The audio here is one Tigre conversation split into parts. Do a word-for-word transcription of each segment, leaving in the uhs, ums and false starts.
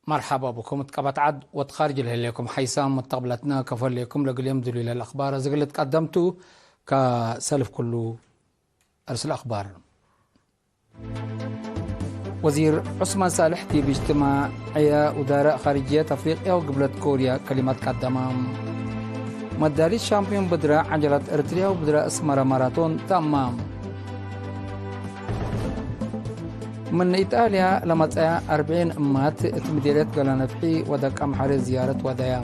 መርሐባ ብኩም እት ቀበት ዐድ ወእት ካርጅ ለህሌኩም ሐይሳም መተቅብለትና ከፎ ህሌኩም። ለእግል ዮም ድሉይ ለልአክባር እዝግል ልትቀደም ቱ። ከሰልፍ ኩሉ እርስ ለአክባር። ወዚር ዑስማን ሳልሕ ዲብ እጅትማዕየ ውዛራእ ካርጅየት አፍሪቅያ ወግብለት ኮርያ ከሊመት ቀደመ። መዳሊት ሻምፒዮን ብድረ ዐጀላት ኤርትርያ ወብድረ አስመረ ማራቶን ተመ። ምን ኢጣልያ ለመጽአ አርብዒን እማት እት ምዴርየት ገላ ነፍሒ ወደቀ አምሐሬ ዝያረት ወደየ።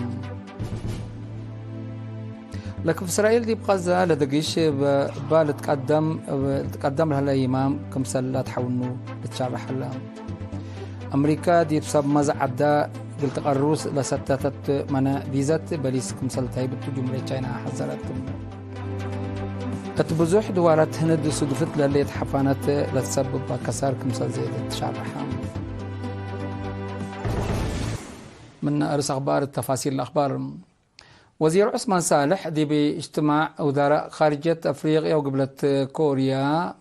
ለክፍ እስራኤል ዲብ ቀዛ ለደጊሽ እበ ልትቀደም፣ ልትቀደም ለህለ ይማም ክምሰል ለትሐውኑ ልትሸረሕ ሀለ። አምሪካ ዲብ ሰብ መዝ ዐዳ እግል ትቀሩስ ለሰተተት መነ ቪዘት በሊስ ክምሰል ተህይብ እቱ ጅምሬ ቻይና ሐዘረት። እት ብዙሕ ድዋላት ህንድ ሱድፍት ለሌት ሐፋነት ለትሰብብ ከሳር ክምሰል ዜደት ትሻረሐ። ምን አርስ አክባር ተፋሲል አክባር። ወዚር ዑስማን ሳልሕ ዲብ እጅትማዕ ውዛራእ ካርጅየት አፍሪቅያ ወግብለት ኮርያ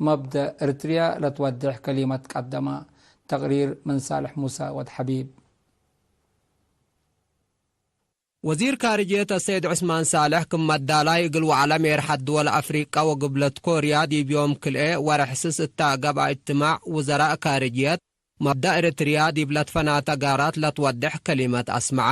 መብደእ ኤርትርያ ለትወዴሕ ከሊመት ቀደመ። ተቅሪር ምን ሳልሕ ሙሳ ወድ ሐቢብ። ወዚር ካርጅየት አሰይድ ዑስማን ሳልሕ ክም መዳላይ እግል ወዐለ ሜርሐት ድወል አፍሪቀ ወግብለት ኮርያ ዲብ ዮም ክልኤ ወርሕ ስስ እተ ገብአ እጅትማዕ ውዘራእ ካርጅየት መብደእ ኤርትርያ ዲብ ለትፈናተ ጋራት ለትወዴሕ ከሊመት አስመዐ።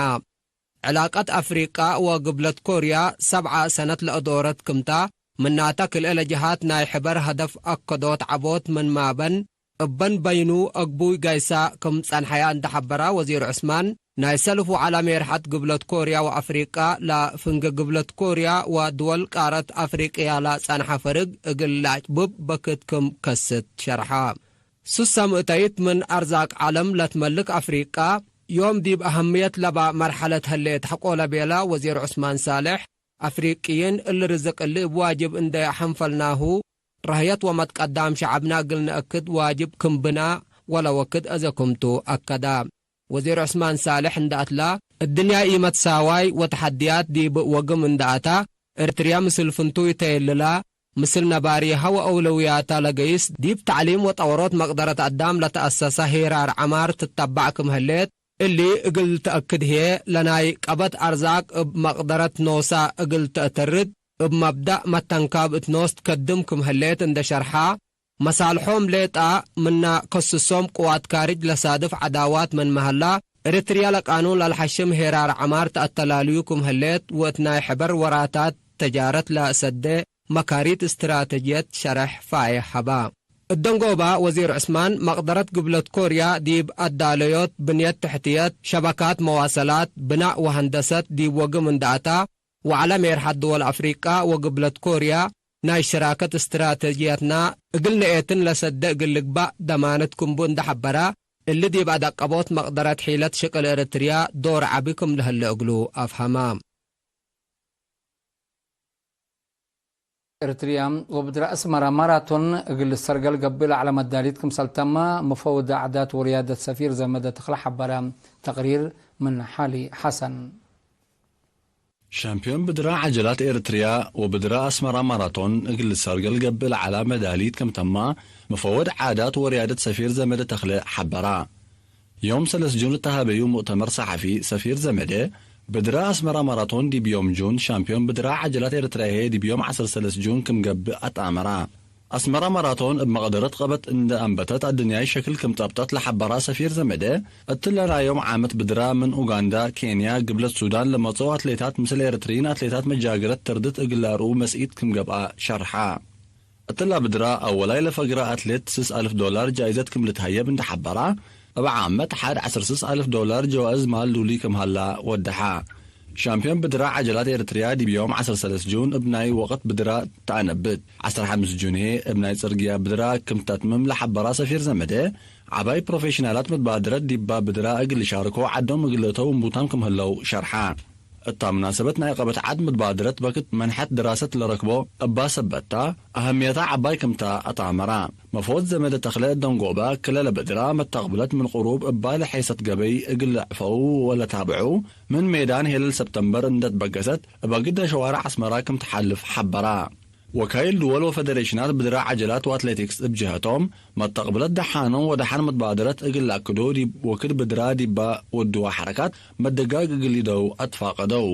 ዕላቀት አፍሪቀ ወግብለት ኮርያ ሰብዐ ሰነት ለአዶረት ክምታ፣ ምናተ ክልኤ ለጀሃት ናይ ሕበር ሀደፍ አከዶት ዐቦት ምን ማበን እበን በይኑ አግቡይ ጋይሳ ክም ጸንሐያ እንደ ሐበረ ወዚር ዑስማን፣ ናይ ሰልፍ ወዐለ ሜርሐት ግብለት ኮርያ ወአፍሪቀ ለፍንጌ ግብለት ኮርያ ወድወል ቃረት አፍሪቅያ ለጸንሐ ፈርግ እግል ለአጭብብ በክት ክም ከስት ሸርሐ። ሱሰ ምእተይት ምን አርዛቅ ዐለም ለትመልክ አፍሪቀ፣ ዮም ዲብ አሀምየት ለባ መርሐለት ህሌት ሐቆ ለቤለ ወዚር ዑስማን ሳልሕ፣ አፍሪቅይን እሊ ርዝቅ እሊ እብ ዋጅብ እንዴ ሐንፈልናሁ፣ ረህየት ወመትቀዳም ሸዐብና እግል ነአክድ ዋጅብ ክም ብና፣ ወለወክድ አዜ ክምቱ አከደ። ወዚር ዑስማን ሳልሕ እንደ አትላ፣ እድንያ ኢመትሳዋይ ወተሐድያት ዲብ ወግም እንደ አታ፣ ኤርትርያ ምስል ፍንቱይ ተየልላ፣ ምስል ነባሪሀ ወአውለውያታ ለገይስ፣ ዲብ ተዕሊም ወጠወሮት መቅደረት አዳም ለተአሰሰ ሄራር ዐማር ትተባዕ ክም ህሌት፣ እሊ እግል ተአክድ ህዬ፣ ለናይ ቀበት አርዛቅ እብ መቅደረት ኖሳ እግል ተአተርድ፣ እብ መብዳእ መተንካብ እት ኖስ ትከድም ክም ህሌት እንደ ሸርሐ፣ መሳልሖም ሌጠ ምነ ከስሶም ቅዋት ካርጅ ለሳድፍ ዐዳዋት ምንመ ሀላ፣ ኤረትርያ ለቃኑን ለልሐሽም ሄራር ዐማር ተአተላልዩ ክም ህሌት ወእት ናይ ሕበር ወራታት ተጃረት ለሰዴ መካሪት እስትራተጅየት ሸረሕ ፋይሕ ሀባ። እደንጎባ ወዚር ዑስማን፣ መቅደረት ግብለት ኮርያ ዲብ አዳለዮት ብንየት ተሕትየት፣ ሸበካት መዋሰላት፣ ብናእ ወሀንደሰት ዲብ ወግም እንደ አታ፣ ወዐለ ሜርሐት ድወል አፍሪቃ ወግብለት ኮርያ ናይ ሽራከት እስትራተጅያትና እግል ነኤትን ለሰደ እግል ልግባእ ደማነት ክምቡ እንደ ሐበረ፣ እሊ ዲብ አደቀቦት መቅደረት ሒለት ሽቅል ኤረትርያ ዶር ዐቢ ክም ለህለ እግሉ አፍሀመ። ኤረትርያ ወብድረ አስመረ ማራቶን እግል ልሰርገል ገብእ ለዐለ መዳሊት ክምሰል ተመ፣ መፈውድ ዓዳት ወርያደት ሰፊር ዘመደ ተክለ ሐበረ። ተቅሪር ምን ሓሊ ሐሰን። ሻምፒዮን ብድረ ዐጀላት ኤረትርያ ወብድረ አስመራ ማራቶን እግል ልሰርገል ገብእ ለዐለ መዳሊት ክም ተመ፣ መፈወድ ዓዳት ወርያደት ሰፊር ዘመደ ተክለ ሐበረ። ዮም ሰለስ ጁን ለተሃበዩ ሙእተመር ሰሓፊ ሰፊር ዘመደ፣ ብድረ አስመራ ማራቶን ዲብ ዮም ጁን ሻምፒዮን ብድረ ዐጀላት ኤረትርያ ህዬ ዲብ ዮም ዐስር ሰለስ ጁን ክም ገብእ አትአመረ። አስመራ ማራቶን እብ መቅደረት ቀበት እንደ አንበተት አድንያይ ሸክል ክም ጸብጠት ለሐበራ ሰፊር ዘመደ፣ እትለ ናይ ዮም ዓመት ብድራ ምን ኡጋንዳ፣ ኬንያ፣ ግብለት ሱዳን ለመጽኦ አትሌታት ምስል ኤረትርይን አትሌታት መጃግረት ትርድት እግል ለአርኡ መስኢት ክም ገብአ ሸርሐ። እትላ ብድራ አወላይ ለፈግረ አትሌት ስስ አልፍ ዶላር ጃይዘት ክም ልትሀየብ እንደ ሐበራ፣ እብ ዓመት ሐድ ዐስር ስስ አልፍ ዶላር ጀዋእዝ ማል ዱሊ ክም ሀላ ወደሐ። ሻምፒዮን ብድራ ዐጀላት ኤረትርያ ዲብ ዮም ዐስር ሰለስ ጁን እብ ናይ ወቅት ብድራ ተአነብት። ዐስር ሐምስ ጁን ህዬ እብ ናይ ጽርግያ ብድራ ክም ተትምም ለሐበራ ሰፊር ዘመደ፣ ዐባይ ፕሮፌሽናላት መትባድረት ዲባ ብድራ እግል ልሻርኮ ዐዶም እግል ልእተው እምቡታም ክም ህለው ሸርሐ። እታ ምናሰበት ናይ ቀበት ዐድ መትባድረት በክት መንሐት ድራሰት ለረክቦ እባ ሰበትታ፣ አሀምየታ ዐባይ ክምታ አትአመራ። መፈወት ዘመደ ተክለ እደንጎበ፣ ክለ ለብድራ መተቅብለት ምን ቅሩብ እባ ለሔሰት ገበይ እግል ለዕፈው ወለታብዑ፣ ምን ሜዳን ሄለል ሰብተምበር እንደ ትበገሰት፣ እበ ግደ ሸዋርዕ አስመራ ክም ተሓልፍ ሐበራ። ወካይል ድወል ወፈደሬሽናት ብድረ ዐጀላት ወአትሌቲክስ እብ ጀሀቶም፣ መተቅብለት ደሓኖም ወደሐን መትባደረት እግል ለአክዶ ዲብ ወክድ ብድራ ዲባ ወድዋ ሐረካት መደጋግ እግል ኢደው አትፋቀደው።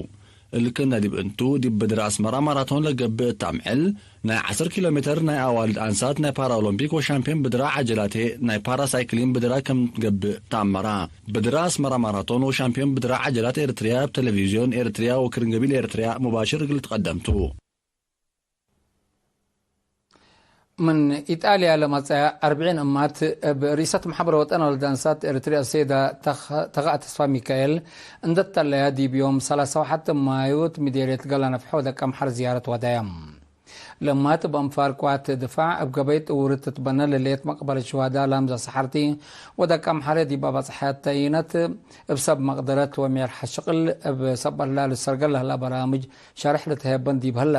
እልክነ ዲብ እንቱ፣ ዲብ ብድረ አስመራ ማራቶን ለገብእ እት አምዕል፣ ናይ ዐስር ኪሎ ሜትር ናይ አዋልድ አንሳት ናይ ፓራኦሎምፒክ ወሻምፒዮን ብድረ ዐጀላቴ ናይ ፓራሳይክሊን ብድረ ክም ገብእ ተአመረ። ብድረ አስመራ ማራቶን ወሻምፒዮን ብድረ ዐጀላት ኤርትርያ እብ ቴሌቪዝዮን ኤርትርያ ወክርን ገቢል ኤርትርያ ሙባሽር እግል ልትቀደም ቱ። ምን ኢጣልያ ለመጽአ አርብዒን እማት እብ ርኢሰት መሕበር ወጠን ወልድ አንሳት ኤርትርያ ሰይዳ ተኸ-፣ ተኸአ ተስፋ ሚካኤል እንደ ተለያ ዲብ ዮም ሰላሳ ወሐት ማዩ እት ምዴርየት ገላ ነፍሐ ወደቀ አምሐር ዝያረት ወደየ። ለእማት እብ አንፋር ቅዋት ድፋዕ እብ ገበይ ጥውርት ትትበነ ለህሌት መቅበረት ሽዋዳ ላምዛ ሰሓርቲ ወደቀ አምሐረ ዲብ አባጽሐት ተይነት እብ ሰብ መቅደረት ወሜርሐ ሽቅል እብ ሰብ አላ ልሰርገል ለህላ በራምጅ ሸርሕ ልትሀበን ዲብ ህለ፣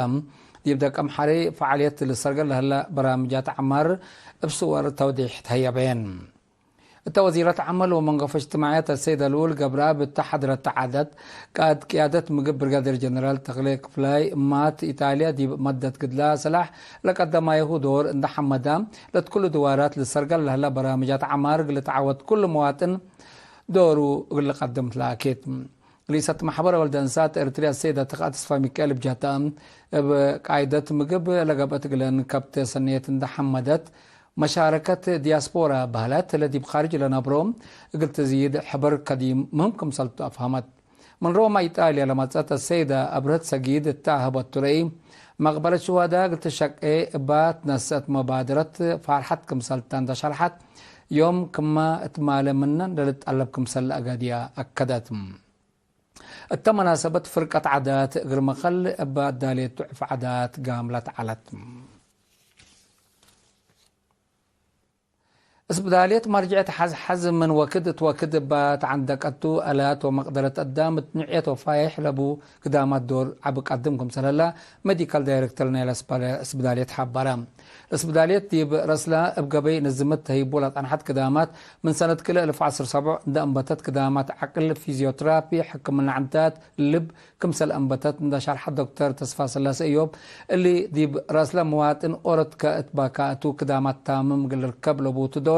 ዲብ ደቀም ሐሬ ፈዓልየት ልሰርገል ለህለ በራምጃት ዐማር እብ ስወር ተውዴሕ ተህየበየን። እተ ወዚረት ዐመል ወመንገፎ እጅትማዕያት አሰይደ ልኡል ገብረአብ እተ ሐድረት ተዓደት፣ ቃእድ ቅያደት ምግብ ብርጋዴር ጀነራል ተክሌ ክፍላይ እማት ኢጣልያ ዲብ መደት ግድላ ስላሕ ለቀደማየሁ ዶር እንደ ሐመዳ፣ ለትኩሉ ድዋራት ልሰርገል ለህለ በራምጃት ዐማር እግል ልትዓወት ኩሉ መዋጥን ዶሩ እግል ልቀድም ትለአኬት። ርኢሰት መሕበር ወልደ እንሳት ኤርትርያ ሰይድ አተክአ ተስፋ ሚካኤል እብ ጀህተ፣ እብ ቃይደት ምግብ ለገብአት እግለን ከብት ሰኔት እንደ ሐመደት፣ መሻረከት ዲያስፖራ በህለት ለዲብ ካርጅ ለነብሮ እግል ትዝይድ ሕበር ከዲም ምህም ክምሰልቱ አፍሀመት። ምን ሮማ ኢጣልያ ለመጸት አሰይደ አብርህት ሰጊድ እተ ሀበቱ ረኢ፣ መቅበለት ሽሁዳ እግል ትሸቄ እባ ትነሰአት መባደረት ፋርሐት ክምሰልተ እንደ ሸርሐት፣ ዮም ክመ እት ማለ ምነን ለልትጠለብ ክምሰል ለአጋድያ አከደት። እተ መናሰበት ፍርቀት ዐዳት እግር መከል እበ አዳሌቱ ዕፍ ዐዳት ጋምለት ዐለት። እስብዳልየት መርጅዐት ሐዝሐዝ ምን ወክድ እት ወክድ እበ ተዐንደቀቱ፣ አላት ወመቅደረት አዳም እት ንዕየት ወፋይሕ ለቡ ግዳማት ዶር ዐቢ ቀድም ክምሰል ህለ ሜዲካል ዳይሬክተር ናይለ እስብዳልየት ሐበረ። ለስብዳልየት ዲብ ረስላ እብ ገበይ ንዝምት ተህይቡ ለጸንሐት ክዳማት፣ ምን ሰነት ክልኤ እልፍ ወዐስር ሰብዑ እንደ አንበተት ክዳማት ዐቅል፣ ፊዝዮትራፒ፣ ሕክምና ዕንታት፣ ልብ፣ ክምሰል አንበተት እንደ ሸርሐ ዶክተር ተስፋስላሴ እዮብ፣ እሊ ዲብ ረስለ መዋጥን ኦሮት ከእት ባካእቱ ክዳማት ታምም እግል ልርከብ ለቡቱ ዶር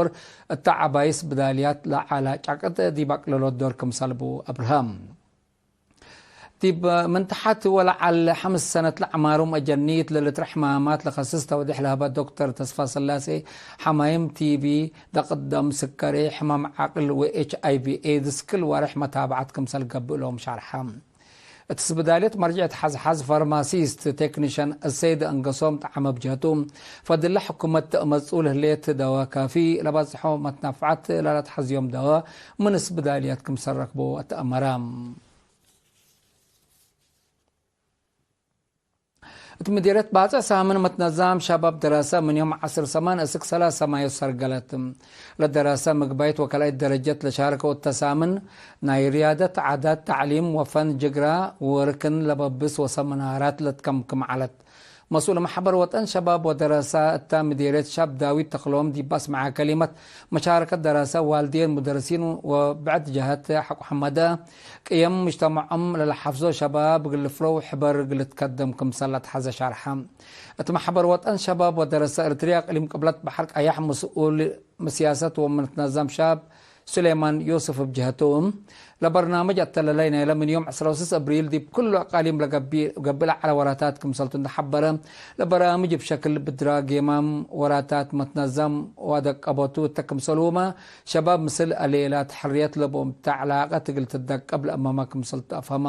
እተ ዐባይ ስብዳልያት ለዐለ ጫቅጥ ዲብ አቅልሎት ዶር ክምሰል ቡ አብርሃም። ዲብ ምን ተሐት ወለዐል ሐምስ ሰነት ለአዕማሮም አጀኒት ለልትረ ሕማማት ለከስስ ተውዴሕ ለሀበ ዶክተር ተስፋስላሴ፣ ሐማይም ቲቢ፣ ደቅት ደም፣ ስከሪ፣ ሕማም ዐቅል ወኤች አይ ቪ ኤድስ ክል ወሬሕ መታብዐት ክምሰል ገብእ ሎም ሻርሐ። እት ስብዳልየት መርጅዐት ሐዝሐዝ ፋርማሲስት ቴክኒሽን አሰይድ አንገሶም ጠዓመ ብጀህቱ፣ ፈድለ ሕኩመት ተአመጽኡ ለህሌት ደወ ካፊ ለባጽሖ መትናፍዐት ለለትሐዝዮም ደወ ምን ስብዳልያት ክምሰል ረክቦ አተአመረ። እት ምዲርየት ባጽዕ ሳምን መትነዛም ሸባብ ደራሰ ምን ዮም ዐስር ሰማን እስክ ሰላሰ ማዮ ሰርገለት። ለደራሰ ምግባይት ወከላይት ደረጀት ለሻርከው እተ ሳምን ናይ ርያደት፣ ዓዳት፣ ተዕሊም ወፈን፣ ጅግራ ወርክን ለበብስ ወሰምናራት ለትከምክም ዐለት። መስኡል መሕበር ወጠን ሸባብ ወደራሰ እተ ምዲርየት ሻብ ዳዊት ተክሎም ዲብ አስመዐ ከሊመት፣ መሻረከት ደራሰ፣ ዋልዴን፣ ሙደርሲን ወብዕድ ጀሀት ሐቆ ሐመደ፣ ቅየም ሙጅተመዖም ለለሐፍዞ ሸባብ እግል ልፍረው ሕበር እግል ልትከደም ክምሰል ለትሐዘ ሻርሐ። እት መሕበር ወጠን ሸባብ ወደረሰ ኤርትርያ እቅሊም ቅብለት በሐር ቀያሕ መስኡል ሲያሰት ወምንትነዛም ሻብ ሱሌማን ዮስፍ እብ ጀህቱ፣ ለበርናምጅ አተለላይ ናይለ ምን ዮም ዕስራ ወስስ አብሪል ዲብ ክሉ አቃሊም ለገብእ ለዐለ ወራታት ክምሰልቱ እንደ ሐበረ፣ ለበራምጅ እብ ሸክል ብድራ ጌማም ወራታት መትነዛም ወአደቀበቱ እተ ክምሰልሁመ፣ ሸባብ ምስል አሌላት ሕርየት ለቦም እተ ዕላቀት እግል ትደቀብ ለአመመ ክምሰልቱ አፍሀመ።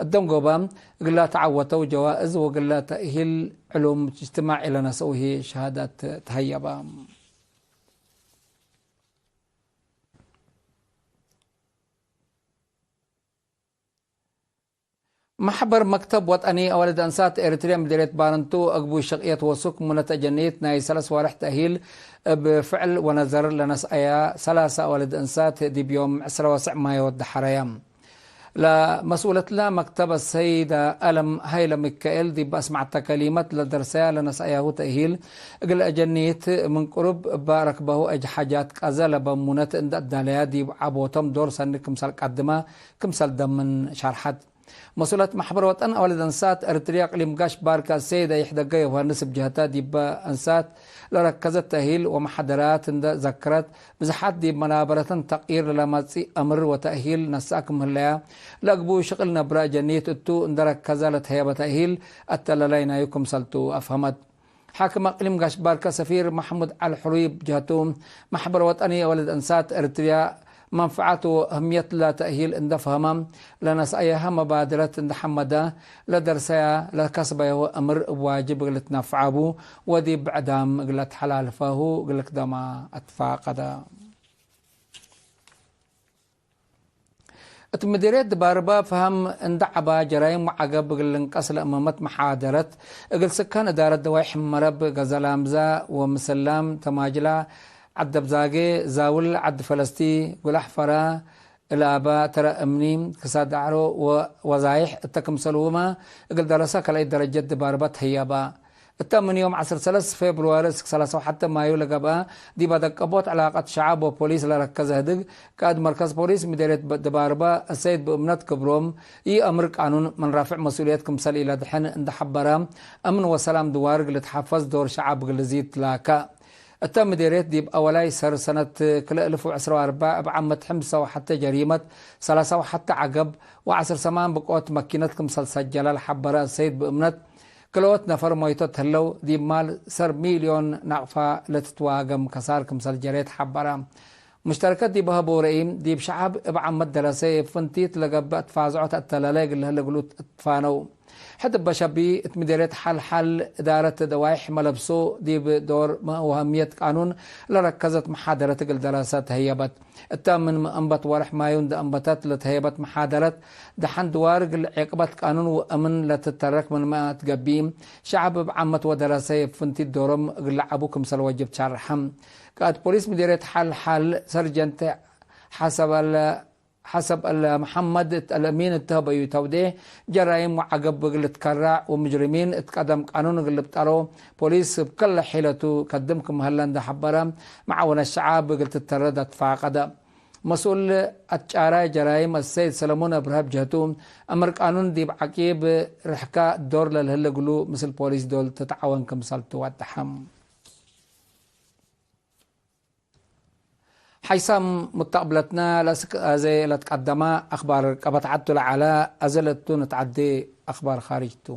እደንጎበ እግላ ተዐወተው ጀዋእዝ ወእግላ ተእሂል ዕሉም እጅትማዒ ለነሰኡ ህዬ ሸሃዳት ተሀየበ። መሕበር መክተብ ወጠኒ አዋልድ አንሳት ኤሪትርያ ምዲርየት ባረንቱ አግቡይ ሸቅየት ወሱክ ሙነት አጀኒት ናይ ሰለስ ዋርሕ ተእሂል እብ ፍዕል ወነዘር ለነስአያ ሰላሰ አዋልድ አንሳት ዲብ ዮም ዕስራ ወሰዕ ማዮ ደሐረየ። ለመስኡለትለ መክተብ አሰይደ አለም ሀይለ ሚካኤል ዲብ አስመዐተ ከሊመት ለደርሰያ ለነስአያሁ ተእሂል እግል አጀኒት ምን ቅሩብ እበ ረክበሁ እጅ ሐጃት ቀዘ ለበ ሙነት እንደ አዳለያ ዲብ ዐቦቶም ዶር ሰኒ ክምሰል ቀድመ ክምሰል ደምን ሸርሐት። መስኡለት መሕበር ወጠን አወለድ አንሳት ኤረትርያ እቅሊም ጋሽ ባርካ ሰይድ አይሕደገ ዮሃንስ እብ ጀህተ፣ ዲበ አንሳት ለረከዘት ተእሂል ወመሓደራት እንደ ዘከረት፣ ብዝሓት ዲብ መናበረተን ተቅይር ለለመጽእ አምር ወተእሂል ነስአ ክም ህለያ፣ ለእግቡ ሽቅል ነብረ ጀኒት እቱ እንደ ረከዘ ለተህየበ ተእሂል አተላላይ ናዩ ክምሰልቱ አፍሀመት። ሓክም አቅሊም ጋሽ ባርከ ሰፊር መሕሙድ ዐሊ ሕሩይ ብጀህቱ፣ መሕበር ወጠኒ ወለድ አንሳት ኤረትርያ መንፈዐት ወእህምየት ለተእሂል እንደ ፈህመ፣ ለነስአየሀ መባደረት እንደ ሐመደ፣ ለደርሰያ ለከስበየሁ እምር እብ ዋጅብ እግል ልትነፈዐ ቡ ወዲብ ብዕዳም እግል ለትሐላልፈሁ እግል ልክደማ አትፋቀደ። እት ምዲርየት ድባርበ ፈሀም እንደ ዐባ ጀራይም ወዐገብ እግል ልንቀስ ለእመመት መሓደረት እግል ስካን እዳረት ደዋይሕ መረብ ገዘላምዛ ወምሰላም ተማጅላ፣ ዐደብዛጌ፣ ዛውል፣ ዐድ ፈለስቲ፣ ጉላሕ ፈራ፣ እላባ፣ ተረ እምኒ፣ ክሳድ ዳዕሮ ወወዛይሕ እተ ክምሰልሁመ እግል ደረሰ ካልኣይት ደረጀት ድባርበ ተህየበ። እተ ምን ዮም ዐስር ሰለስ ፌብሩዋሪ እስክ ሰላሳ ወሐተ ማዩ ለገብአ፣ ዲብ አደቀቦት ዕላቀት ሸዐብ ወፖሊስ ለረከዘ ህድግ፣ ቃእድ መርከዝ ፖሊስ ምዴርየት ድባርበ አሰይድ ብእምነት ክብሮም፣ ኢ አምር ቃኑን ምን ራፍዕ መስኡልየት ክምሰል ኢለድሕን እንደ ሐበረ፣ አምን ወሰላም ድዋርግ ልትሐፈዝ ዶር ሸዐብ እግል ልዚድ ትላከ። እተ ምዴርየት ዲብ አወላይ ሰር ሰነት ክልኤ እልፍ ወዕስራ ወአርበዕ እብ ዓመት ሕምሰ ወሐተ ጀሪመት፣ ሰላሳ ወሐተ ዐገብ ወዐስር ሰማን ብቆት መኪነት ክምሰል ሰጀለ ለሐበረ አሰይድ ብእምነት፣ ክልኦት ነፈር ሞይቶት ህለው፣ ዲብ ማል ሰር ሚልዮን ናቅፋ ለትትዋገም ከሳር ክምሰል ጀሬት ሐበረ። ሙሽተረከት ዲብ ሀቡ ረኢ፣ ዲብ ሸዐብ እብ ዓመት ደረሰ እብ ፍንቲት ለገብእ ትፋዝዖት አተላለ እግል ለህለ እግሉ ትፋነው። ሕድ እበ ሸቢ፣ እት ምዴርየት ሐል ሐል እዳረት ደዋይሕ መለብሶ፣ ዲብ ዶር ወአህምየት ቃኑን ለረከዘት መሓደረት እግል ደረሰ ተህየበት። እተ ምን እንበት ወርሕ ማዩ እንደ አንበተት ለተህየበት መሓደረት፣ ደሐን ድዋር እግል ዔቅበት ቃኑን ወአምን ለትተረክ ምንመ ትገብእ፣ ሸዐብ እብ ዓመት ወደረሰ እብ ፍንቲት ዶሮም እግል ለዐቡ ክምሰል ወጅብ ትሸርሐ። ቃእድ ፖሊስ ምዴርየት ሐል ሐል ሰርጀንት ሐሰብ አለ ሐሰብ አለ መሐመድ እት አልአሚን እት ሀበዩ ተውዴ፣ ጀራይም ወዐገብ እግል ልትከረዕ ወሙጅሪሚን እት ቀደም ቃኑን እግል ልብጠሮ፣ ፖሊስ እብ ከለ ሒለቱ ከድም ክም ሀለ እንደ ሐበረ፣ መዓወነት ሸዓብ እግል ትተረድ አትፋቀደ። መስኡል አትጫራይ ጀራይም አሰይድ ሰለሙን አብርሀ ብጀህቱ፣ አምር ቃኑን ዲብ ዐቂብ ርሕከ ዶር ለልህል እግሉ፣ ምስል ፖሊስ ዶል ትትዓወን ክምሰል ትወደሐ። ሐይሳም ሙተቅብለትነ ለእስክ አዜ ለትቀደመ አክባር ቀበት ዐድ ቱ ለዐለ፣ አዜ ለቱ ንትዐዴ አክባር ካርጅ ቱ።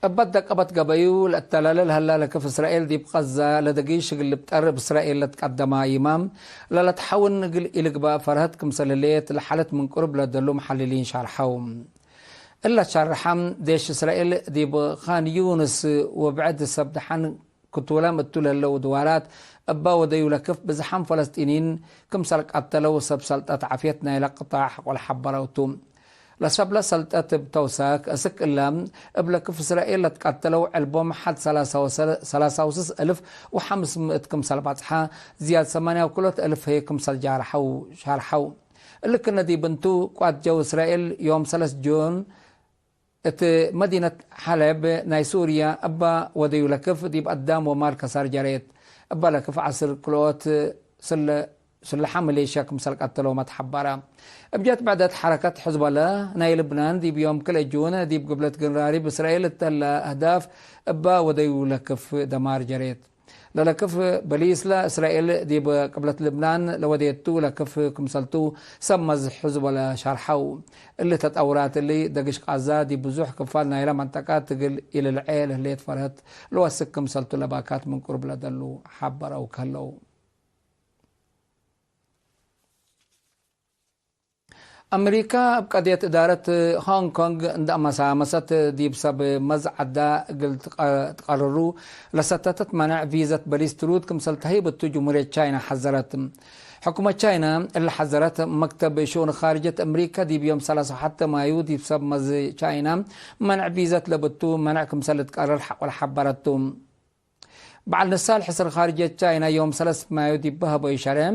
እበ ደቀበት ገበዩ ለእተላለ ለሀላ ለክፍ እስራኤል ዲብ ቀዛ ለደጊሽ እግል ልብጠር እብ እስራኤል ለትቀደመ ይማም ለለትሐውን እግል ኢልግባእ ፈርሀት ክምሰል ህሌት ለሓለት ምን ቅሩብ ለደሉ መሐልሊን ሻርሐው። እለ ሻርሐም ዴሽ እስራኤል ዲብ ካን ዩንስ ወብዕድ ሰብ ደሐን ክቱለም እቱ ለህለው ድዋራት እበ ወደዩ ለክፍ ብዝሓም ፈለስጢኒን ክምሰል ቀተለው ሰብ ሰልጠት ዓፍየት ናይለ ቅጣዕ ሐቆ ለሐበረው ቱ። ለሰብለ ሰልጠት እብ ተውሳክ፣ እስክ እለ እብ ለክፍ እስራኤል ለትቀተለው ዕልቦም ሐድ ሰላሳ ወሰ-፣ ሰላሳ ወስስ እልፍ ወሐምስ ምእት ክምሰል በጽሐ፣ ዝያድ ሰማንያ ወክልኦት እልፍ ህይ ክምሰል ጃርሐው ሻርሐው። እሊ ክነ ዲብ እንቱ፣ ቅዋት ጀው እስራኤል ዮም ሰለስ ጁን እት መዲነት ሐለብ ናይ ሱርየ እበ ወደዩ ለክፍ ዲብ አዳም ወማል ከሳር ጀሬት። እበ ለክፍ ዐስር ክልኦት ስለ-፣ ስለሐ ሚሊሽያ ክምሰል ቀተሎመ ተሐበረ። እብ ጀት ብዕደት ሐረከት ሕዝበለ ናይ ልብናን ዲብ ዮም ክልኤ ጁን ዲብ ግብለት ግንራሪብ እስራኤል እተለ አህዳፍ እበ ወደዩ ለክፍ ደማር ጀሬት። ለለክፍ በሊስለ እስራኤል ዲብ ቅብለት ልብናን ለወዴቱ ለክፍ ክምሰልቱ ሰብ መዝ ሕዝቦለ ሻርሐው። እሊ ተጠውራት እሊ፣ ደግሽ ቃዛ ዲብ ብዙሕ ክፋል ናይለ መንጠቀት እግል ኢልልዔ ለህሌት ፈርሀት ለወስክ ክምሰልቱ ለባካት ምን ቅሩብ ለደሉ ሐበረው ከህለው። አምሪካ እብ ቀድየት እዳረት ሆንግ ኮንግ እንደ አመሳመሰት፣ ዲብ ሰብ መዝ ዐዳ እግል ትቀ-፣ ትቀርሩ ለሰተተት መነዕ ቪዘት በሊስ ትሩድ ክምሰል ተህይብ እቱ ጅምሁርየት ቻይና ሐዘረት። ሕኩመት ቻይና እሊ ሐዘረት፣ መክተብ ሽኡን ካርጀት አምሪካ ዲብ ዮም ሰላሳ ወሐተ ማዩ ዲብ ሰብ መዝ ቻይና መነዕ ቪዘት ለብቱ መነዕ ክምሰል ልትቀረር ሐቆ ለሐበረቱ። በዐል ንሳል ሕስር ካርጅየት ቻይና ዮም ሰለስ ማዩ ዲብ ሀቦዩ ሸሬሕ፣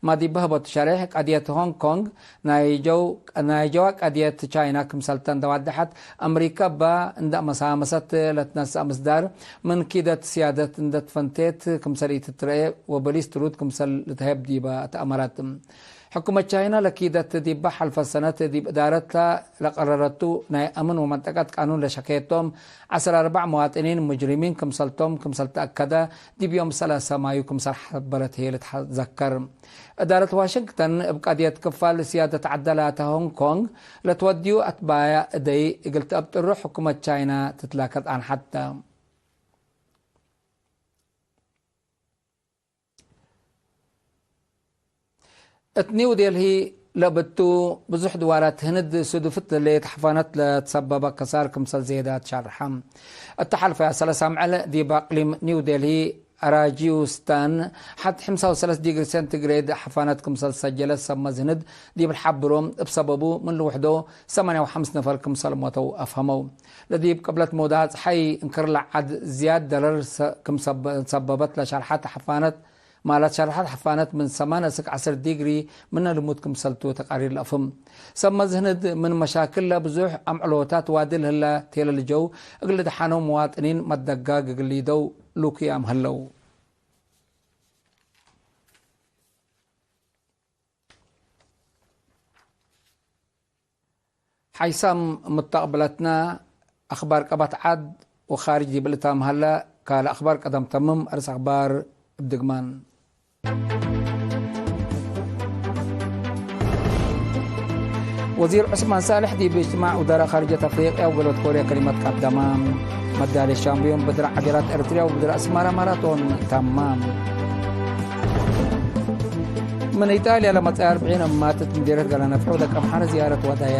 ማ ዲብ ሀቦቱ ሸሬሕ ቀድየት ሆንግ ኮንግ ናይ ጀው፣ ናይ ጀዋ ቀድየት ቻይና ክምሰልተ እንደ ዋደሐት፣ አምሪካ እባ እንደ መሳመሰት ለትነስአ ምስዳር ምን ኪደት ስያደት እንደ ትፈንቴት ክምሰል ኢትትረኤ ወበሊስ ትሩድ ክምሰል ልትሀብ ዲበ ተአመረት። ሕኩመት ቻይና ለኪደት ዲበ ሐልፈ ሰነት ዲብ እዳረታ ለቀረረቱ ናይ አምን ወመንጠቀት ቃኑን ለሸከየቶም ዐስር አርበዕ መዋጥኒን ሙጅሪሚን ክምሰልቶም ክምሰል ተአከደ ዲብ ዮም ሰለሰ ማዩ ክምሰል ሐበረት ህዬ ልትዘከር። እዳረት ዋሽንግተን እብ ቀድየት ክፋል ስያደት ዐደ ላተ ሆንግ ኮንግ ለትወድዩ አትባያ እደይ እግል ተአብጥሩ ሕኩመት ቻይና ትትላከት አንሐተ። እት ኒው ዴልሂ ለብቱ ብዙሕ ድዋራት ህንድ ሱዱፍት ለሌት ሐፋነት ለትሰበበ ከሳር ክምሰል ዜዳ ትሸርሐ። እተ ሐልፈያ ሰለስ አምዕል ዲብ አቅሊም ኒው ዴልሂ አራጂውስታን ሐድ ሐምሳ ወሰለስ ዲግሪ ሴንቲግሬድ ሐፋነት ክምሰል ሰጀለት ሰመዝ ህንድ ዲብ ለሐብሮ፣ እብ ሰበቡ ምን ልውሕዶ ሰማንያ ወሐምስ ነፈር ክምሰል ሞተው አፍሀመው። ለዲብ ቅብለት መውደዐ ጸሓይ እንክር ለዐድ ዝያድ ደረር ሰ-፣ ክም ሰበ-፣ ሰበበት ለሸርሐት ሐፋነት፣ ማለት ሸርሐት ሐፋነት ምን ሰማን እስክ ዐስር ዲግሪ ምነ ልሙድ ክምሰልቱ ተቃሪር ለአፍህም። ሰመዝ ህንድ ምን መሻክል ለብዙሕ አምዕሎታት ዋድል ህለ ቴለል ጀው፣ እግል ደሓነው መዋጥኒን መደጋግ እግል ሊደው ሉክያም ህለው። ሐይሳም ሙተቅብለትና አክባር ቀበት ዐድ ወካርጅ ዲብ ልታም ሀለ፣ ካልእ አክባር ቀደም ተምም፣ አርስ አክባር እብ ድግማን። ወዚር ዑስማን ሳልሕ ዲብ እጅትማዕ ውዘራእ ካርጀት አፍሪቅያ ወገለት ኮርያ ከሊመት ቀደመ። መዳልየት ሻምፒዮን ብድር ዐጀላት ኤረትርያ ወብድር አስመረ ማራቶን ተመ። ምን ኢጣልያ ለመጽአ አርብዒን እማትት ምዲርየት ገለነፍዕ ወደቀምሐረ ዝያረት ወደየ።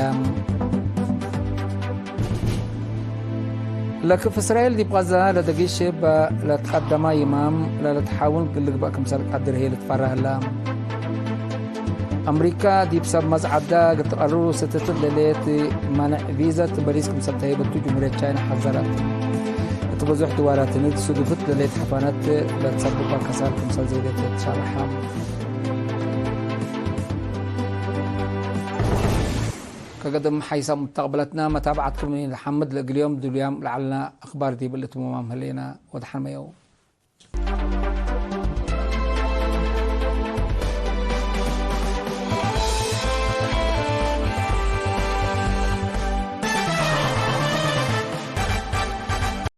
ለክፍ እስራኤል ዲብ ቀዛ ለደጊሽ እበ ለትቀደመ ይማም ለልትሓውን እግል ልግበእ ክምሰል ቀድር ህዬ ልትፈረህ ህለ። አምሪካ ዲብ ሰብ መጽዓዳ እግል ትቀርሩ ስትትት ለሌት ማንዕ ቪዘት በሊስ ክምሰል ተህይበቱ ጅምሁርየት ቻይና ሐዘረት። እት ብዙሕ ድዋላት ህንድ ሱዱፍት ለሌት ሐፋነት ለትሰብበ ከሳር ክምሰል ዜደት ትሸርሐ። ከገድም ሐይሰ ሙተቅብለትነ መታብዐትኩም ለሐምድ ለእግል ዮም ድሉያም ለዐልነ አክባር ዲብ ልእትሙማም ህሌነ ወደሐንመየው።